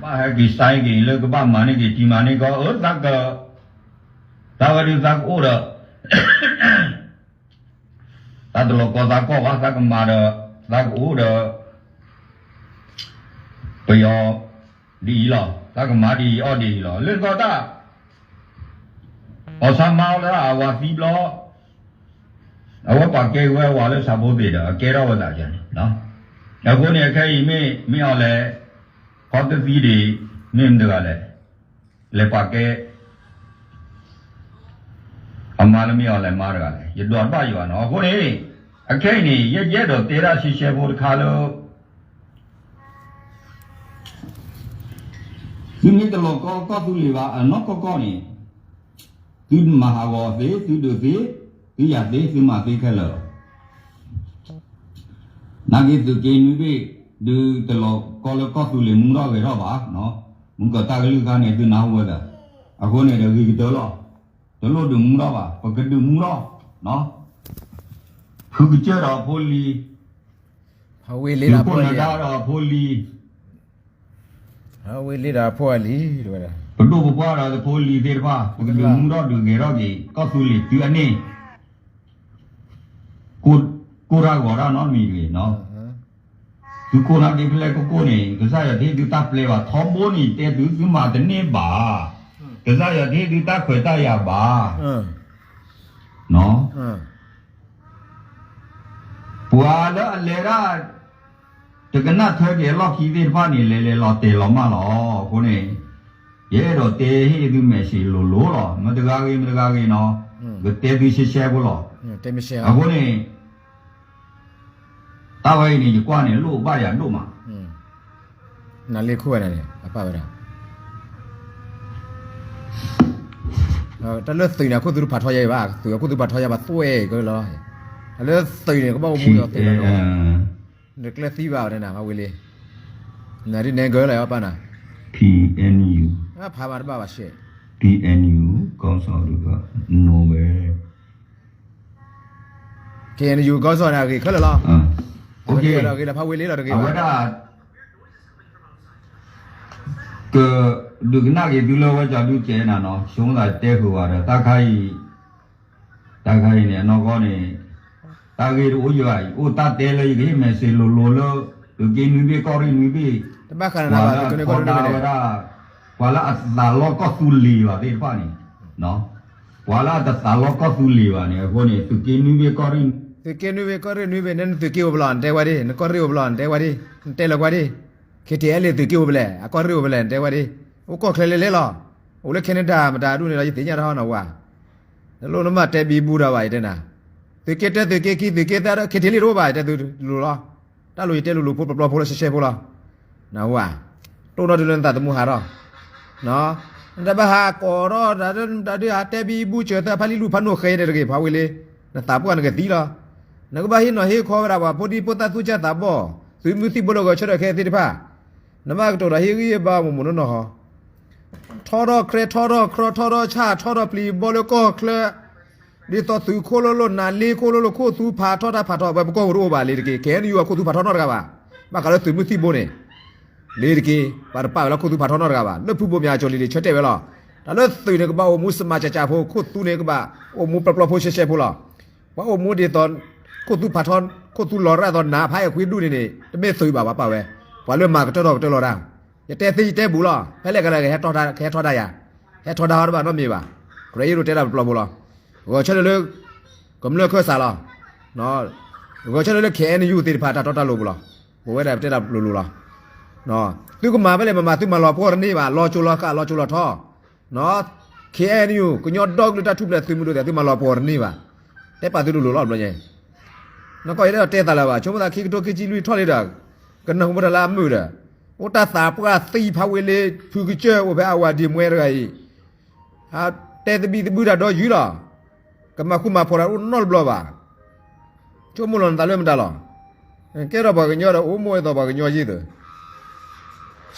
ဘၣ်ဟဲက့ၤစါက့ၤလၢကဘၣ်မၤန့ၢ်က့ၤ ထံမၤန့ၢ်ကီၢ် အၢ သးက တၢ်ဝဲဒုးသးကအိၣ်ဒီး တၢ်တလီၤကီသးကီၢ်ဘၣ် သးကမၤဒီး သးကအိၣ်ဒီး ပယီၤဒ်အံၤလီၤ. သးကမၤဒ်အံၤအီၣ်ဒ်အံၤလီၤ. လၢတကီၢ်တၢ် အီၣ်ဆါမါအီၣ်လၢအဝၤသံဘျီ အဝဲပှၤကဲက့ၤဝဲအဝၤလၢဆၣ်ဖိသ့ၣ်ဒီး အကဲထီၣ်ဝဲသးယၤန့ၣ်. အဃိန့ၣ် အခဲအံၤမ့ၢ် မ့ၢ်အီၤလဲၣ် ခီတသံဒံး မ့ၢ်မတဂၤလဲၣ် လဲၤပှၤကဲ အမါလၢမ့ၢ်အီၤလဲၣ်မါတဂၤလဲၣ် ယဒွးတဘၣ်ယွၤနီၤ. အဃိန့ၣ် အခဲအံၤန့ၣ် ယဲယအဲၣ်ဒိးတဲဒၣ်ရှဲရှဲဖိတခါလၢ သုမ့ၢ်တလီၤကီကီၢ်သူလ့ၤဘၣ် အနီၢ်ကီၢ်ကီၢ်န့ၣ် သုမၤဟးဂီၤသ့ သုဒုးသ့ သုယာ်သ့ သုမၤသ့ခဲလၢာ်လီၤ. နာ်က့သုးက့နွံဘ့ၣ် ဒုးတလီၤကီလၢကီၢ်သူလ့ၤမူထီၣ်ဂဲၤထီၣ်ဘၣ်, မူကီၢ်တၢ်ကလုၢ်ခါန့ၣ် သုနၢ်ဟူဝဲသၢ, အဃိန့ၣ်ဒီးဂ့ၤကတၢၢ်လီၤ, တလိၣ်ဒုးမူထီၣ်ဘၣ်, ပကဒုးမူထီၣ်, ဖုကစၢၢ်ဒီးဖိလံၤ, သုးခိၣ်နၢၤဒါဒီးဖိလံၤ ဝ့လံဒီးဖိအလံၤ, ပဒိၣ်ပပှၢ်ဒီးဖိလံၤသ့ၣ်တဖၣ် ပကဒုးမူထီၣ်ဒုးဂဲၤထီၣ်က့ၤ ကီၢ်သူလ့ၤသုအန့ၣ် ကိၢ်တၢ်ဂီၤတၢ်နီတမံၤတဂ့ၤနီၤ, သုကိၢ်တၢ်ဒ်ဖဲလဲၣ်ကိၢ်ကိၢ်န့ၣ် ကစၢ်ယွၤတဟ့ၣ်သုတၢ်ပျဲဘၣ် ထီဘိန့ၣ် တဲသုသုမၤတန့ၢ်ဘၣ်, ကစၢ်ယွၤတဟ့ၣ်သုတၢ်ခွဲးတၢ်ယာ်ဘၣ် ပှၤလၢအလဲၤဒၣ် တကနၣ်ထွဲက့ၤအလီၢ်ခံသ့ၣ်တဖၣ်န့ၣ် လဲၤလဲၤလီၤတဲာ်လီၤမၢ်လီၤ. အဃိန့ၣ် ယအဲၣ်ဒိးတဲဟ့ၣ်သု message လိၤလိၤလီၤ. မတဂၤဂ့ၤ မတဂၤဂ့ၤနီၤ, ကတဲသုရှဲရှဲဖိလီၤ. အဃိန့ၣ် တၢ်ဝဲအံၤန့ၣ် ယကွၢ်န့ၣ် လိၣ်ဘၣ်ယၤဒိၣ်မး နလ့ခိၣ်ဝဲဒၣ်န့ၣ် အပၢ်ဝဲဒၣ် တၢ်လၢသုးန့ၣ် အခိၣ်သူတဖးထီယါအံၤဘၣ်, သုးအခိၣ်သူဖးထီယါဘၣ်သွဲၣ်ကလီၤ, တၢ်လၢသုးန့ၣ် ကဘၣ်အိၣ်မူအီၤသုးလီၤ, နကျဲသံဘၣ်အီၤန့ၣ်နၤ မၤဝံၤလံ, နဒ်နဲကလၢၤအီၤပၢ်နၤ, PNU, ဖးမၤတဘၣ်ဘၣ်ရှဲ, PNU ကီၢ်စီၣ်ဒုး နိဝဲ KNU ကီၢ်စီၣ်န့ၣ် အဂ့ၤခဲလၢာ်လီၤ, အဂ့ၤလီၤဖးဝံၤလံလီၤတဂ့ၤဘၣ်, ကဒုးကနၣ်က့ၤသုလၢဝဲကၠီဒုးကဲနၤနီၤ, ဆိကမိၣ်သးတဲဃုာ်ဝဲဒီး တၢ်ခါအံၤ, တၢ်ခါအံၤန့ၣ် အနီၢ်ကီၢ်န့ၣ် တၢ်ဂ့ၢ်တအိၣ်ယွၤအံၤ အိၣ်တၢ်တဲလၢယကဟ့ၣ် message လိၤလိၤလၢ သုးက့နွံဘ့ၣ်ကီၢ်ရ့ၣ်နွံဘ့ၣ်, ပှၤလၢအထီဒါဝဲဒၣ် ပှၤလၢအသးလီကီၢ်သူလ့ၤဘၣ်သ့ၣ်တဖၣ်န့ၣ်, ပှၤလၢအတသးလီကီၢ်သူလ့ၤဘၣ်န့ၣ် အဃိန့ၣ် သုးက့နွံဘ့ၣ်ကီၢ်ရ့ၣ်, သုးက့နွံဘ့ၣ်ကီၢ်ရ့ၣ်နွံဘ့ၣ် နသုးက့အိၣ်ဖဲလဲၣ် နတဲဝဲဒၣ်, နကီၢ်ရ့ၣ်အိၣ်ဖဲလဲၣ် နတဲဝဲဒၣ်, နတဲလီၤကွၢ်ဒၣ်, KTLA သုးက့အိၣ်ဖဲလဲၣ် အကီၢ်ရ့ၣ်အိၣ်ဖဲလဲၣ် နတဲဝဲဒၣ်, အိၣ်ကီၢ်ချၢလဲၤလဲၤလီၤ, အိၣ်လၢ Canada မတၤဒူၣ်န့ၣ်ဒီး ယသ့ၣ်ညါတဟီနီၤဝဲ, တလိၣ်နမၤတဲဘံဘူတၢ်ဘၣ် ယတဲနၤ, သုးက့တၢ သုးက့ခံ သုးက့သၢဒီး KTLA တအိၣ်ဘၣ် ယတဲသုလိၤလီၤ, တၢ်လိၤယတဲလိၤလိၤဖိ ပျီပျီဖိလၢရှဲရှဲဖိလီၤ, နဝဲ, တိၢ်နီၣ်တုၤလၢနသးသမူဟးထီၣ်, နတဘၣ်ဟးကိးထီၣ် တၢ်ဒုးဟးတဲဘံဘူစၢၤသၢဖးလံလူၤဖးနိၣ်ဃဲန့ၣ်တဂ့ၤ ဖးဝံၤလံ, နသးပှၢ်နကသံလီၤ, နကဘၣ်ဟံးနီၤဟ့ၣ်ခီဝဲဒၣ်ပှၤဖိဒံဖိသၣ်သူၣ်စၢ်သးဘီၣ်, သုးမုၢ်သံၣ်ဘိလၢဂဲၤဆၢထၢၣ်ခဲသ့ၣ်တဖၣ်, နဘၣ်ကတိၤဒီးဟ့ၣ်ဂံၢ်ဟ့ၣ်ဘါမိၢ်မိၢ်နီၢ်နီၢ်ဟီ, ထီထီၣ်ခြဲ ထီထီၣ်ခြီ ထီထီၣ်ဆၣ် ထီထီၣ်ပျံၤဘီလၢကီၢ်ချၢ, ဒ်သိးသုးခိၣ်လိၣ်လိၣ် နၤလ့ခိၣ်လိၣ်လိၣ် ခိၣ်သူဖးထီၣ်တၢ်ဖးထီၣ် ဝဲပကီၢ်ပူၤတအိၣ်ဘၣ်လံတက့ၢ်, KNU အခိၣ်သူဖးထီၣ်နီတဂၤဘၣ်, ဘၣ်ဃးလၢသုးမုၢ်သံၣ်ဘိန့ၣ်, လံတက့ၢ်, ပှၤတပာ်ဝဲလၢခိၣ်သူဖးထီၣ်နီတဂၤဘၣ်, လၢဖုဘိမၠးကၠီၤလံၤန့ၣ် ဆၢတဲာ်ဝဲလီၤ, တၢ်လၢသုးန့ၣ် ကဘၣ်အိၣ်မူစမၤကၠးကၠးဖိ ခိၣ်သူန့ၣ် ကဘၣ်အိၣ်မူပျီပျီဖိရှဲရှဲဖိလီၤ, ပှၤအိၣ်မူဒ်သိး ခိၣ်သူဖးထီၣ် ခိၣ်သူလီၤရၣ်သိးနးဖးအဲၣ်ခွံဒူၣ်န့ၣ်န့ၣ် တမ့ၢ်သုးဘၣ် ပှၤပာ်ဝဲ, ပှၤလၢမၤကတၢၢ်ထီၣ်ကတၢၢ်လီၤတၢ်, ယတဲသ့ယတဲဘူးလီၤ, ဖဲလဲၣ်ကလဲၣ် ကဟဲထီဒါယၤ, ဟဲထီဒါဟီတဘၣ်နီတမံၤဘၣ်, ကြၢးယိၣ်တဲဒၣ်ပျီပျီဖိလီၤ, ဂဲၤဆၢထၢၣ်လၢ ကမျၢၢ်ခၢၣ်စးလီၤ, ဂဲၤဆၢထၢၣ်လၢ KNU သ့ၣ်တဖၣ်တၢ်တီတၢ်လိၤပူၤလီၤ, ပဝဲဒၣ်ပတဲဒၣ်လိၤလိၤလီၤ, သုကမၤဖဲလဲၣ်မၤမၤ သုမၤလီၤပှီၢ်တန့ၢ်ဘၣ်, လီၤစိၤလီၤဃာ် လီၤစိၤလီၤထီ, KNU ကညီဒီကလုာ်တၢ်ထူၣ်ဖျဲးသုးမုၢ်ဒိၣ်သ့ၣ် သုမၤလီၤပှီၢ်တန့ၢ်ဘၣ်, တဲပာ်သုလိၤလိၤလီၤဘျီညါ, နကီၢ်ယဲဒၣ်တဲသးလၢၤဘၣ်, ဆိကမိၣ်သးခံကထိခံဆံလွံၢ်ထီၣ်လံဒီး ကနၢ်ဟူမတၤလၢအမုာ်ဒီး အိၣ်တၢ်သးပှၢ်သံဖးဝ့လ့ ဖုကစၢၢ်အိၣ်ဖဲအဝၤဒံးမွဲတဂၤအံၤ, တဲသဘံၣ်သဘုၣ်တၢ်ဒီယုၢ်လီၤ, ကမၤဃူမၤဖိးတၢ်အိၣ်နီတဘျီဘၣ်, ဆိကမိၣ်လီၤနသးလၢမတၤလီၤ, ကဲထီၣ်ပှၤကညီဒီးအိၣ်မိၢ်ဝဲသိးပှၤကညီယ့ၢ်သုး,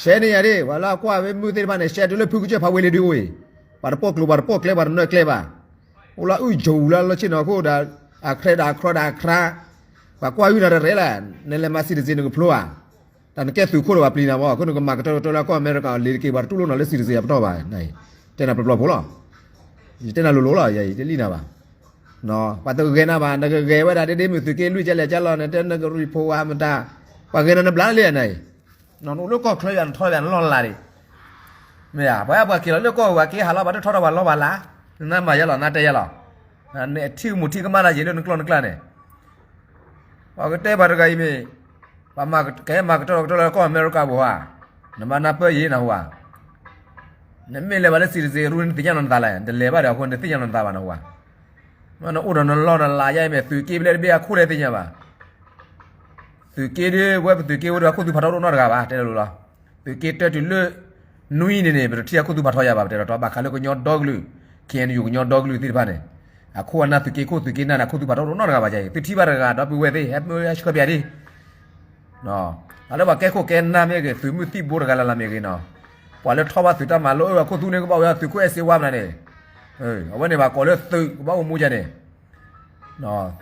ရှဲန့ၢ်ယၤဒၣ် ပှၤလၢအကွၢ်ဝဲမုၢ်သ့ၣ်တဖၣ်န့ၣ် ရှဲတုၤလၢဖုကစၢၢ်ဖးဝ့လ့ဒုးအိၣ်အံၤ, ပှၤတပိာ်ကျိၤ ပှၤတပိာ်ကျဲ ပှၤတနၢၤကျဲဘၣ်, အိၣ်လၢအုၣ်ကၠိလၢလၢဆ့ၣ်နီၤခိၣ်ဒီး အခြဲးဒီးအခီဒီးအခါ, ပှၤကွၢ်ယုၢ်နၤတရဲၣ်လၢ နလဲၤမၤ citizen နကဖျိဧါ, တၢ်နကဲသုးခိၣ်ဒီးပှၤပျံၤနၤမ့ၢ် အဃိနကမၤကတၢၢ်ကတၢၢ်လၢကီၢ်အမဲရကၤအီၤ လ့ၤတက့ၤ ပှၤတတူၢ်လိာ်နၤလၢ citizen အပတီၢ်ဘၣ်, တဲနၤပျီပျီဖိလီၤ. ယတဲနၤလိၤလိၤလီၤ, ယတလံၣ်နၤဘၣ်. ပှၤတဂဲၤနၤဘၣ်, နကဂဲၤဝဲဒၣ်ဒ်ဒ်မုၢ်သုးက့လွံၢ်ကလဲၣ်ကလီၤ နတဲနက report ဝဲမတၤ, ပှၤဂဲၤနၤနဘျါလံနၤအံၤ, နအိၣ်လၢကီၢ်ချၢယၤ နထီၣ်ယၤနလီၢ်လၤဒံး, မ့ၢ်ဧါ, ပှၤပှၤက့ၤလီၤလၢကီၢ်ဝဲက့ၤဟးလီၤ ပှၤတထီၣ်ထီၣ်ပှၤလီၢ်ပှၤလၤ, နမၤယဲလီၤ နတဲယဲလီၤ, နထံၣ်မူထံၣ်ကမၣ်နၤယံာ်လၢနကျိၣ်နကျၢ်န့ၣ် ပှၤကတဲပှၤတဂၤအံၤမ့ၢ်, ပှၤမၤကဲမၤကတၢၢ်ကတၢၢ်လၢကီၢ်အမဲရကၤဘၣ်ဧါ, နဘၣ်နၢ်ပၢၢ်ယံၤနဟူဧါ, နမ့ၢ်လဲၤဘၣ်လၢ citizen ရူ နသ့ၣ်ညါလီၤနသးလဲၣ်, နတလဲၤဘၣ်ဒီးအဃိ နတသ့ၣ်ညါလီၤနသးဘၣ်နဟူဧါ, နအိၣ်ဒီးနလီၢ်နလၤယါအံၤမ့ၢ် သုးက့ဘျဲၣ်တဘ့ၣ်အခိၣ်လဲၣ်သ့ၣ်ညါဘၣ် သုးက့ဒ်ဝဲပသုးက့ဝဲဒီး အခိၣ်သူဖးထီၣ်တအိၣ်နီတဂၤဘၣ် တဲလိၤလီၤ. သုးက့တၢတုၤလၢ နွံန့ၣ်န့ၣ် ပတထံၣ်အခိၣ်သူဖးထီၣ်ယၤဘၣ် ပတဲဒီး ဘၣ်ဃးလၢကညီဒီကလုာ် ခ့ၣ်အဲၣ်ယူၣ် ကညီဒီကလုာ်သ့ၣ်တဖၣ်န့ၣ် အခိၣ်အနၢ်သုးက့ခိၣ်သုးက့နၢ်န့ၣ် အခိၣ်သူဖးထီၣ်တအိၣ်နီတဂၤဘၣ်ယါအံၤ သုထံၣ်ဘၣ်တဂၤဒီပုၢ်ဝဲၢ်သ့ၣ် ဟဲမၢဟဲဆှၢပယၤဒ် တၢ်လၢပှၤကဲခိၣ်ကဲနၢ်မ့ၢ်ဂ့ၤ သုးမုၢ်သံၣ်ဘိတဂၤလၢ်လၢ်မ့ၢ်ဂ့ၤနီၤ, ပှၤလၢထီၣ်ဘၣ်သုးတၢ်မၤလိအၢအခိၣ်သူန့ၣ် ကဘၣ်အိၣ်ဝဲသုးခိၣ်အဲၣ်စ့ဝါမနုၤန့ၣ်, အဝဲန့ၣ်ဘၣ်ကိးလၢသုးကဘၣ်အိၣ်မူယါန့ၣ်,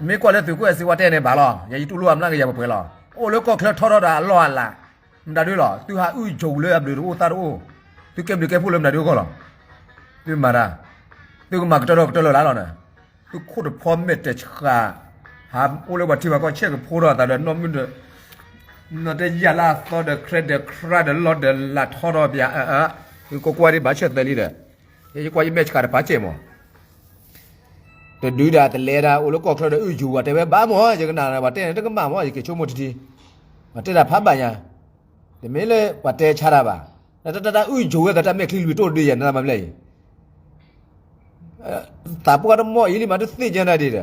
မ့ၢ်ကွၢ်လၢသုးခိၣ်အဲၣ်စ့ဝါတဲန့ၣ်ဘၣ်လီၤ, ယဲယတူၢ်လိာ်အမျးကယၤပှဲၤပှဲၤလီၤ, အိၣ်လၢကီၢ်ချၢထီထီၣ်ဒီးအလီၢ်အလၤ, မတၤဒုလီၤ သုဟးအုၣ်ကၠိလၢအဘျုးတအိၣ်သၣ်တအိၣ်, သုကဲဘျုးကဲဖှိၣ်လၢမတၤဒုအဂီၢ်လီၤ, သုမၤတၢ်, သုကမၤကတၢၢ်ထီၣ်ကတၢၢ်လၢ်လၢ်လီၤန့ၣ်, သုခိၣ်တဖီမဲာ်တဆှး, ဟးအိၣ်လၢပှၤထံပှၤကီၢ်ဆဲးကဖိဒီးသးဒီးနီၢ်မုၢ်ဒီး နီၢ်တယၢ်လၢအသီဒီး credit card ဒီးလီၢ်ဒီးလၢ်ထီထီၣ်ပျး, ယကွၢ်ကွၢ်ဒ်ဘၣ်ဆၢၣ်သၢလံဒီး, ယကွၢ်ယမဲာ်ဆှးတဖးစဲးမး, တဒုဒၣ်တလဲၤဒၣ် အိၣ်လၢကီၢ်ချၢဒီးအုၣ်ကၠိဝဲတဲဝဲဘၣ်မး, ယကနၣ်ပှၤတဲန့ၣ် တကမၣ်မး ယကဆိကမိၣ်ထံထံ, ပှၤတဲတၢ်ဖးဘၣ်ညါ, တမ့ၢ်လၢပှၤတဲဆါတၢ်ဘၣ်, တၢ်တၢ်တၢ်အုၣ်ကၠိဝဲသးတၢ်မဲာ်ချံလွံၢ်တိၢ်တဒုယဲၢ် နမၤမလဲၣ်အံၤ သးပှၢ်တမီၢ်အံၤလံမး တသ့ၣ်ညါနၤဒံးဒီး, ပှၤဒိၣ်ထီၣ်သီ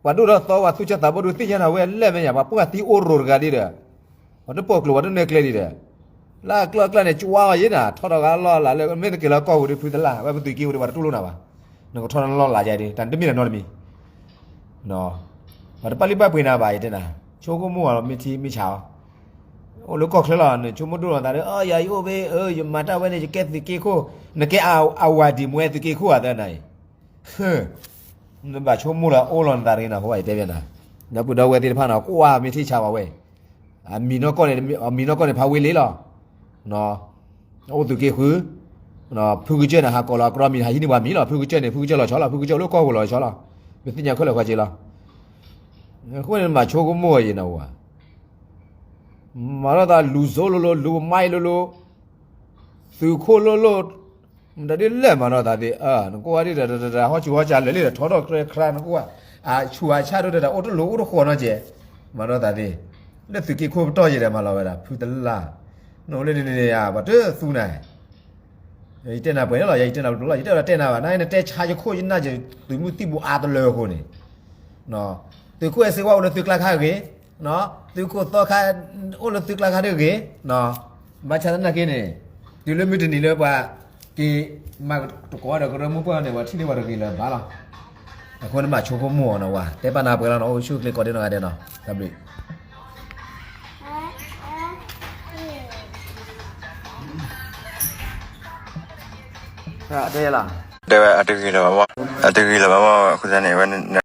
ဝဲသူၣ်ဆၢသးဘိဒိၣ်သ့ၣ်ညါနၤဝဲလဲၣ်မဲာ်ညါ ပှၤပှၢ်သံအိၣ်ရိၤတဂၤဒံးဒီး, ပှၤတပိာ်ကျိၤပှၤတနဲၣ်ကျဲဒံးဒီး, လၢအကျၢၢ်အကျၢၢ်န့ၣ် ကွၢ်အီၤယဲနၤ ထီထီၣ်ဂၤလီၢ်လၤလၢ မ့ၢ်တက့ၤလၢကီၢ်ပူၤဒ်ဖုသလၢ် ဝဲပသုးက့ဝဲဒ်ပှၤတတူၢ်လိာ်နၤဘၣ်, နကထီၣ်နလီၢ်လၤယါဒံး တၢ်တမ့ၢ်တၢ်နီတမံၤ ပှၤတပာ်လုၢ်ပာ်ပှ့ၤနၤဘၣ် ယတဲနၤ, ဆိကမိၣ်အီၤလီၤ မ့ၢ်ထံမ့ၢ်ဆးအီၤ, အိၣ်လၢကီၢ်ချၢလီၤ နဆိကမိၣ်ဒိၣ်လီၤသးဒီး ယၤယအိၣ်ဖဲ ယမၤတၢ်ဝဲန့ၣ် ယကဲသုးက့ခိၣ်, နကဲအဝၤဒံးမွဲသုးက့ခိၣ်ဧါသၢနၤအံၤ, နဘၣ်ဆိကမိၣ်လီၤအိၣ်လီၤနသးတဂ့ၤနၤ ဟိဝဲယတဲဘၣ်နၤ, ဒီပုၢ်ဒီဝဲၢ်သ့ၣ်တဖၣ်န့ၣ် ကွၢ်မ့ၢ်ထံဆးဝဲဝဲ အမံၤနီၢ်ကီၢ်န့ၣ် အမံၤနီၢ်ကီၢ်န့ၣ် ဖးဝ့လ့လီၤ. အိၣ်သုးက့ဃု, ဖုကစၢၢ်န့ၣ် ဟးကိးလီၤ အကြိမံၤ ဟးဟံးန့ၢ်ပှၤမံၤလီၤ. ဖုကစၢၢ်န့ၣ် ဖုကစၢၢ်လီၤဆီလီၤ. ဖုကစၢၢ်အိၣ်လၢကီၢ်ပူၤလီၤဆီလီၤ. ပသ့ၣ်ညါခဲလၢာ်ခဲဆ့လီၤ. အဃိန့ၣ် မၤဆိကမိၣ်ယဲနဝၤ မၤထီၣ်သးလူၤစိလိၤလိၤ လူၤမါလိၤလိၤ သုးခိၣ်လိၤလိၤ မတၤဒ်လဲၣ်မၤထီၣ်သးသ့ၣ်, နကွၢ်ဝဲဒ်ဒီး ဟီၣ်ဆူၣ်ဟီၣ်ဆါလၢာ်လံဒီး ထီထီၣ်ကြဲခရါ နကွၢ်, အဆူၣ်အဆါဒိၣ်ဒီး အိၣ်တလိၤအိၣ်တဃီနီတစဲး, မၤထီၣ်သးသ့ၣ်, လၢသုးက့ခိၣ်ပတီၢ်ယဲဒီး မၤလီၤဝဲဒၣ် ဖုတလၢ်, နအိၣ်လၢန့ၣ်န့ၣ် ပှၤတသူနၤ ယတဲနၤပှဲၤန့ၣ်လီၤ, ယတဲနၤပျီပျီလီၤ, ယတဲဒၣ်တဲနၤဘၣ်, နတဲဆါယခိၣ်ယနၢ်ယသုးမုၢ်သံၣ်ဘိအါတလၢအဃိန့ၣ်, သုးခိၣ်အဲၣ်စ့ဝါအိၣ်လၢသုးကျါခါဂ့ၤ, သုးခိၣ်သီခါအိၣ်လၢသုးကျါခါတဂ့ၤ, ဘၣ်ဆၣ်သနာ်က့န့ၣ်, တုၤလၢမုၢ်တနံၤလၢပှၤက့ၤ မၤတကိးဒီးကရၢမိၢ်ပှၢ်န့ၣ် ပှၤထံၣ်န့ၢ်ပှၤတဂ့ၤလၢၤဘၣ်လီၤ. အဃိန့ၣ်မၤဆိကမိၣ်အီၤနဝၤ တဲပာ်နၤပှဲၤလီၤနီၤ, အိၣ်ဆူၣ်ချ့ကိးဒဲးနီၢ်ဂၤဒဲးနီၤ, တၢ်ဘျုး တဲလီၤ, တဲဝဲအတဂ့ၤလၢၤဘၣ်မး, အတဂ့ၤလၢၤဘၣ်မး အဃိသတးန့ၣ် အဝဲန့ၣ်